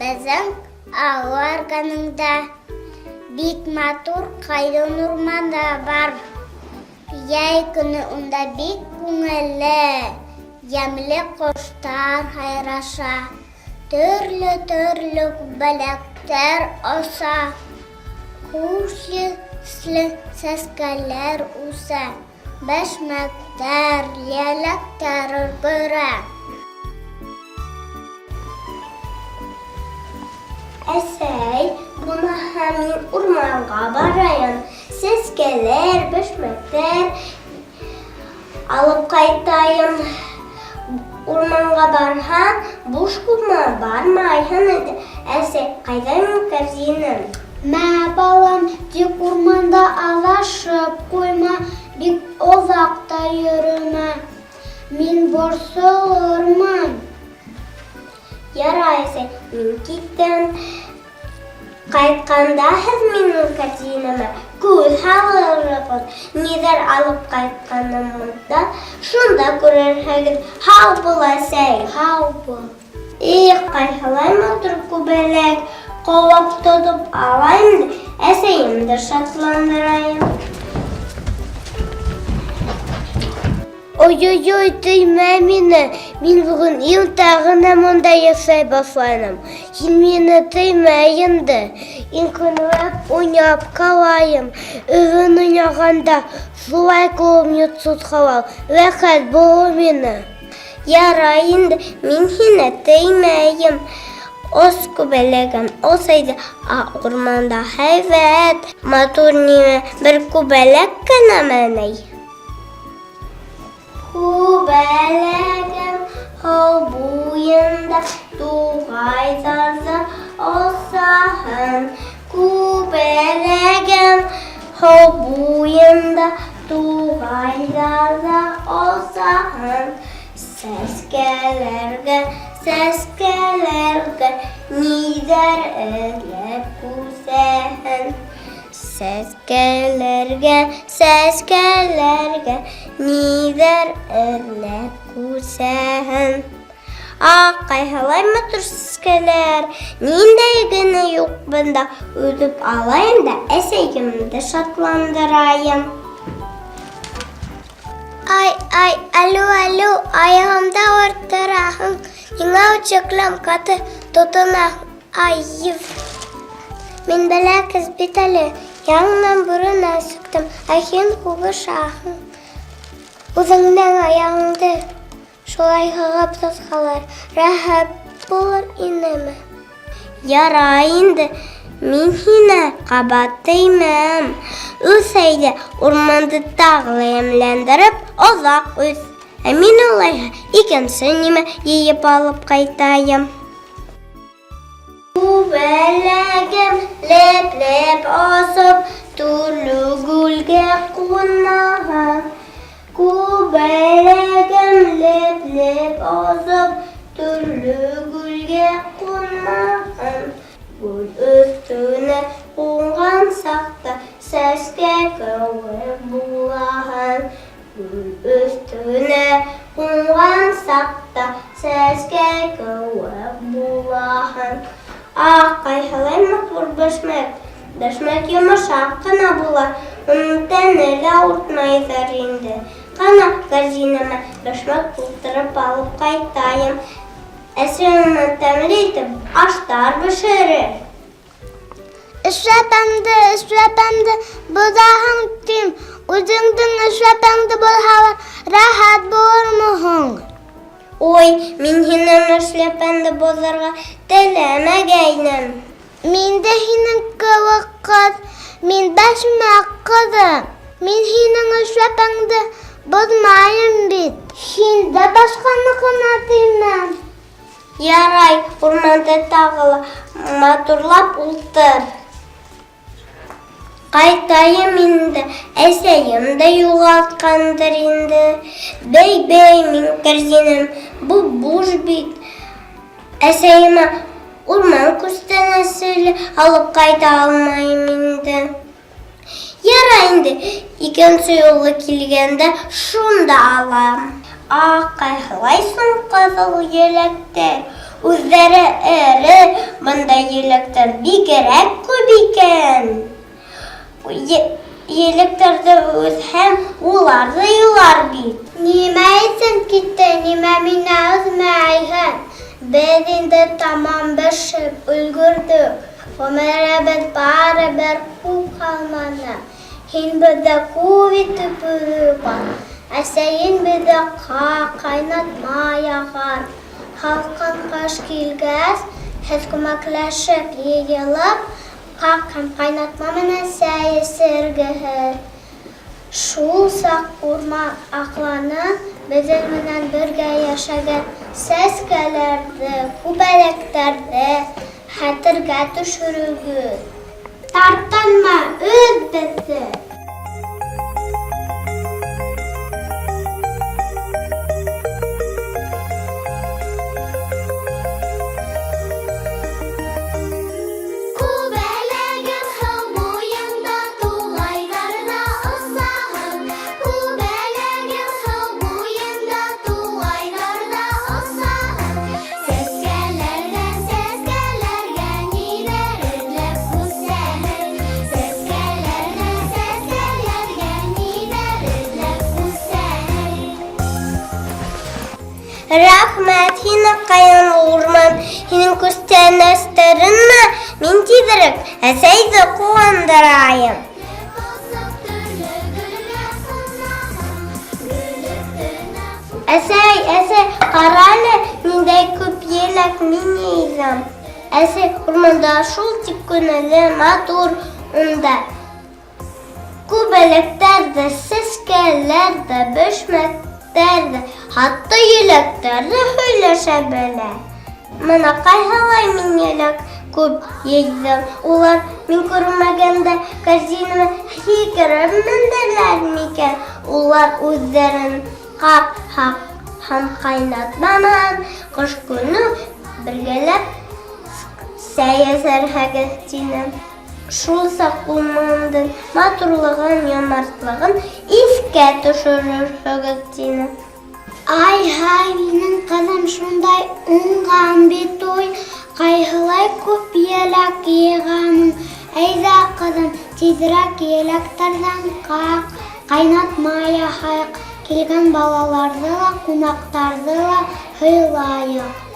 Беҙҙең ауыл эргәнендә бик матур ҡайын урманы бар. Йәй көнө унда бик күңелле, йәмле ҡоштар һайраша, төрлө-төрлө күбәләктәр оса, хуш еҫле сәскәләр үҫә. Бәшмәктәр, ләләктәр өлгөрә. Әсәй, булмаһа мин урманға барайым. Сәскәләр, бәшмәктәр алып ҡайтайым. Урманға барһаң, буш ҡул менән бармайһың инде. Әсәй, ҡайҙа минең кәрзинем? Мә, балам, тик урманда аҙашып ҡуйма, бик оҙаҡ та йөрөмә. Мин борсолормон. Ярай, әсәй, мин киттем. Ҡайтҡанда һеҙ минең кәрзинемә күҙ һалырһығыҙ, ниҙәр алып ҡайтҡанымды да шунда күрерһегеҙ. Һау бул, әсәй. Һау бул. Их, ҡайһылай матур күбәләк, ҡыуып тотоп алайым да әсәйемде шатландырайым. Ой-ой-ой, теймә мине, мин бөгөн иртә генә монда яшәй башланым. Һин мине теймә инде. Иркенләп уйнап ҡалайым. Өҙөн уйнағанда шулай ҡулымны тотҡалау рәхәт булыр ине. Ярай инде, мин һине теймәйем. Ос, күбәләгем, ос әйҙә. Ә урманда һәйбәт, матур нимә, бер күбәләк кенәме ни? Күбәләгем һыу буйында туғайҙарҙа осаһын. Күбәләгем һыу буйында туғайҙарҙа осаһын. Сәскәләргә, сәскәләргә ниҙәр эҙләп күсәһен. Сәскәләргә, сәскәләргә ниҙәр эҙләп күсәһең? Ах, ҡайһылай матур сәскәләр, ниндәй генә юҡ бында. Өҙөп алайым да әсәйемде шатландырайым. Ай, ай, алло, алло, аяғымды ауырттыраһың. Ниңә үтекләм ҡаты тотонаһың? Ай, мин бәләкәс бит әле, яңынан бүренә сыҡтым, ә һин һуғышаһың. Үҙеңдең аяғыңды шулай һығып тотһалар, рәхәт булыр инеме? Ярай инде, мин һине ҡабат теймәм. Үҫ әйҙә, урманды тағы ла йәмләндереп, оҙаҡ үҫ. Ә мин улайһа икенсе нимә йыйып алып ҡайтайым. Күбәләгем ләп-ләп осоп, төрлө гөлгә ҡунаһың. Күбәләгем ләп-ләп осоп, төрлө гөлгә ҡунаһың. Гөл өҫтөнә ҡунған саҡта сәскә кеүек булаһың. Гөл өҫтөнә ҡунған саҡта сәскә кеүек булаһың. Ах, ҡайһылай матур бәшмәк! Бәшмәк йомшаҡ ҡына була, уның тәне лә ауыртмайҙыр инде. Ҡана, кәрзинемә бәшмәк тултырып алып ҡайтайым. Әсәй унан тәмле итеп аштар бешерер. Эшләпәңде, эшләпәңде боҙаһың тим. Үҙеңдең эшләпәңде боҙһалар, рәхәт булырмы һуң? Ой, мин һинең эшләпәңде боҙорға теләмәгәйнем. Мин дә һинең кеүек ҡыҙ, мин бәшмәк ҡыҙы. Мин һинең эшләпәңде боҙмайым бит. Һин дә башҡаныҡына теймә. Ярай, урманды тағы ла матурлап ултыр. Ҡайтайым инде, әсәйем дә юғалтҡандыр инде. Бәй-бәй, мин кәрзинем буп-буш бит. Әсәйемә урман күстәнәсе лә алып ҡайта алмайым инде. Ярай инде, икенсе юлы килгәндә шунда алам. Ах, ҡайһылай соң ҡыҙыл еләктәр! Үҙҙәре эре, бында еләктәр бигерәк күп икән. Еләктәрҙе өҙһәм, улар ҙа илар бит. Нимә өсөн киттең, нимә мине өҙмәйһең? Беҙ инде тамам бешеп өлгөрҙөк. Ғүмеребеҙ барыбер күп ҡалманы. Һин беҙҙе күп итеп өҙөп ал. Әсәйең беҙҙе ҡаҡ, ҡайнатма яһар. Һалҡын ҡыш килгәс, һеҙ күмәкләшеп йыйылып, ҡаҡ һәм ҡайнатма менән сәй эсергеһеҙ. Шул саҡ урман аҡланы, беҙҙең менән бергә йәшәгән сәскәләрҙе, күбәләктәрҙе хәтергә төшөрөгөҙ. Тартынма, өҙ беҙҙе! Күбәләгем һыу буйында туғайҙарҙа осаһың. Күбәләгем һыу буйында туғайҙарҙа осаһың. Сәскәләрҙән сәскәләргә ниҙәр эҙләп күсәһең? Сәскәләрҙән сәскәләргә ниҙәр эҙләп күсәһең? Рәхмәт һиңә, ҡайын урман, һинең күстәнәстәреңә мин тиҙерәк әсәйҙе ҡыуандырайым. Осоп төрлө гөлгә ҡунаһың, гөл өҫтөнә. Әсәй, әсәй, ҡара әле, ниндәй күп еләк мин йыйҙым. Әсәй, урманда шул тик күңелле, матур унда. Күбәләктәр ҙә, сәскәләр ҙә, бәшмәктәр ҙә, хатта еләктәр ҙә һөйләшә белә. Мына ҡайһылай мин еләк күп йыйҙым. Улар мин күрмәгәндә корзинама һикереп менделәр микән? Улар үҙҙәрен ҡаҡ һәм ҡайнатма менән ҡыш көнө бергәләп сәй эсерһегеҙ, тинем. Шул саҡ урмандың матурлығын, йомартлығын иҫкә төшөрөрһөгөҙ, тине. Ай-һай, минең ҡыҙым шундай уңған бит уй, ҡайһылай күп еләк йыйғанын. Әйҙә, ҡыҙым, тиҙерәк еләктәрҙән ҡаҡ, ҡайнатма яһайыҡ, килгән балаларҙы ла, ҡунаҡтарҙы ла һыйлайыҡ.